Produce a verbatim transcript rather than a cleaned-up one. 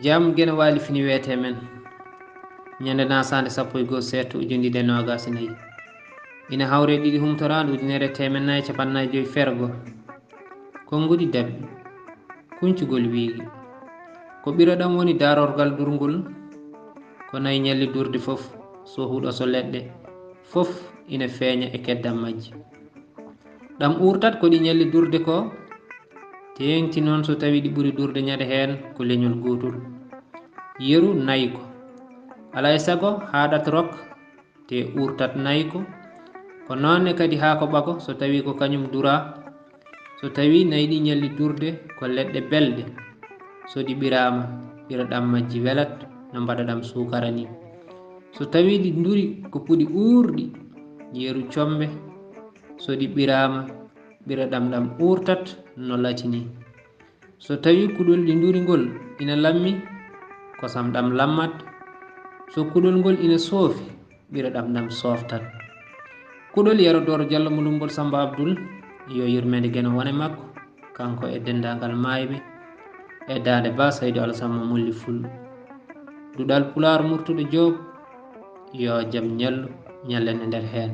Jam geno waali fini weete men. Ñande nasaande sappo e goo seeɗto ujundiɗe noogaas e nayi. Ina hawre ɗiɗi humtoraande ujunere teemen nayi capannaayi joyi fergo. Konngudi daɓɓi. Kuñcugol wiigi. Ko ɓiro ɗam woni daarorgal durngol. Ko nayi ñalli durde fof, so huɗo so leɗɗe, fof ina feeña e keddam majji. Ɗam uurtat ko ɗi ñalli durde ko, teeŋti noon so tawi ɗi ɓuri durde ñande heen ko leñol gootol. Yeru nayi ko. Alaa e sago haaɗat rok, te uurtat nayi ko. Ko noon ne kadi haa ko ɓago so tawi ko kañum dura. So tawi nayi ɗi ñalli durde ko leɗɗe belɗe. So ɗi ɓiraama, ɓiro ɗam majji welat no mbaɗa ɗam suukara ni. So tawi ɗi nduri ko puɗi uurɗi, yeru combe. So ɗi ɓiraama, ɓiro ɗam ɗam uurtat no lati ni. So tawi kuɗol ɗi nduri ngol ina lammi, kosam ɗam lammat. So kuɗol ngol ina soofi, ɓiro ɗam ɗam sooftat. Kuɗol Yero Dooro Jallo mo Lummbol Samba Abdul, yo yurmeende geno wone makko, kanko e denndaangal maayɓe, e daande Ba Saydu Alasan mo Mulli Ful. Duɗal Pulaar Murtuɗo Joob, yo jam ñallu, ñallen e nder heen.